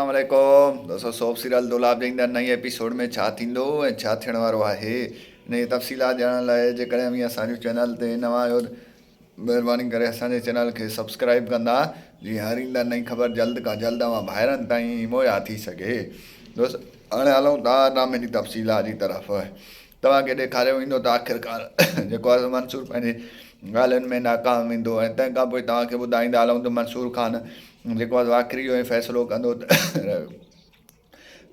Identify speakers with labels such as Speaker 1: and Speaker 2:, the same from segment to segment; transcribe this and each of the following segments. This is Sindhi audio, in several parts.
Speaker 1: السلام عليڪم دوستو سوپ سيريل دولاب جي ايندڙ نئين ايپيسوڊ ۾ ڇا ٿيندو ۽ ڇا ٿيڻ وارو آهي ان جي تفصيلات ڄاڻڻ لاء جيڪڏهن اوهين اسان جو چينل تي نوان آهيو ته مهرباني ڪري اسان جي چينل کي سبسڪرائب ڪندا جيئن هر ايندڙ نئين خبر جلد کان جلد اوهان ڀائرن تائين مهيا ٿي سگهي دوست هاڻي هلون ٿا ڊرامي جي تفصيلات جي طرف توهان کي ڏيکاريو ويندو ته آخرڪار جيڪو آهي سو منصور پنهنجي ڳالهين ۾ ناڪام ويندو ۽ تنهن کان پوء توهان کي ٻڌائيندا هلون ته منصور خان جيڪو آهي سو آخري اهو فيصلو ڪندو ته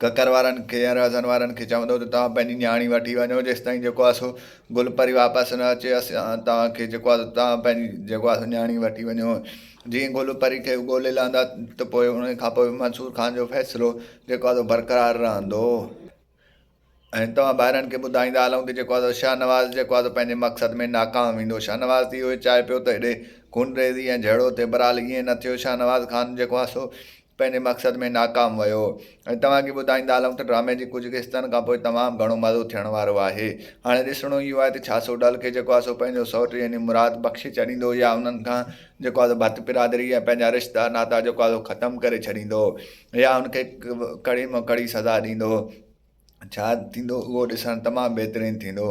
Speaker 1: ڪڪر وارن کي يا رهزن وارن کي چوندو ته توهان پنهنجي نياڻي وٺي وڃو جيستائين جيڪو آهي سو گل پري واپس نه اچي اسان توهان کي جيڪو آهي توهان پنهنجي جيڪو آهي سو نياڻي وٺي وڃو جيئن گل پري کي ڳولي لهندا ته پوء ان کان پوء منصور خان جو فيصلو جيڪو آهي سو برقرار رهندو. ۽ توهان ڀائرن کي ٻڌائيندا هلون ته جيڪو آهي سو شاهنواز جيڪو آهي سو پنهنجي مقصد ۾ ناڪام ويندو. شاهنواز ته اهو ئي چاهي پيو ته هيڏي خونريزي ۽ جهيڙو ٿئي بهرحال ائين نه ٿيو شاهنواز خان جيڪو آهي سو پنهنجي مقصد ۾ ناڪام ويو. ۽ توهان کي ٻڌائيندا هلون ته ڊرامي جي ڪجهه قسطن کان پوء تمام گهڻو مزو ٿيڻ وارو آهي. هاڻي ڏسڻو اهو آهي ته ڇا سوڍل کي جيڪو آهي سو پنهنجو سئوٽ يعني مراد بخشي ڇڏيندو يا انهن کان جيڪو آهي سو ڀت برادري ۽ پنهنجا رشتا ناتا جيڪو آهي سو ختم ڪري ڇڏيندو يا ان کي ڪڙي مان ڪڙي سزا ڏيندو. ڇا ٿيندو اهو ڏسڻ تمام بهترين ٿيندو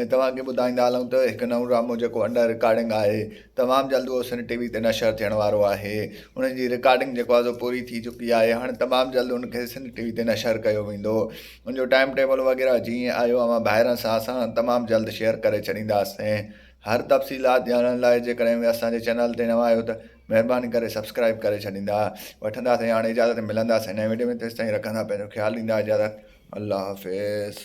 Speaker 1: ۽ توهان کي ٻڌائيندا هلون ته هڪ نئون ڊرامو جيڪو انڊر رڪارڊنگ آهي تمام جلد اهو سنڌ ٽي وي تي نشر ٿيڻ وارو آهي ان جي رڪارڊنگ جيڪو آهي سو پوري ٿي چڪي آهي هاڻي تمام جلد ان کي سنڌ ٽي وي تي نشر ڪيو ويندو ان جو ٽائيم ٽيبل وغيره جيئن آيو اوهان ڀائرن سان اسان تمام جلد شيئر ڪري ڇڏينداسين هر تفصيلات ڄاڻڻ لاء جيڪڏهن اسان جي چينل تي نوان آهيو ته مهرباني ڪري سبسڪرائب ڪري ڇڏيندا. وٺنداسين هاڻي اجازت ملنداسين نئين وڊيو ۾ تيستائين رکندا پنهنجو خيال ڏيندا اجازت الله حافظ.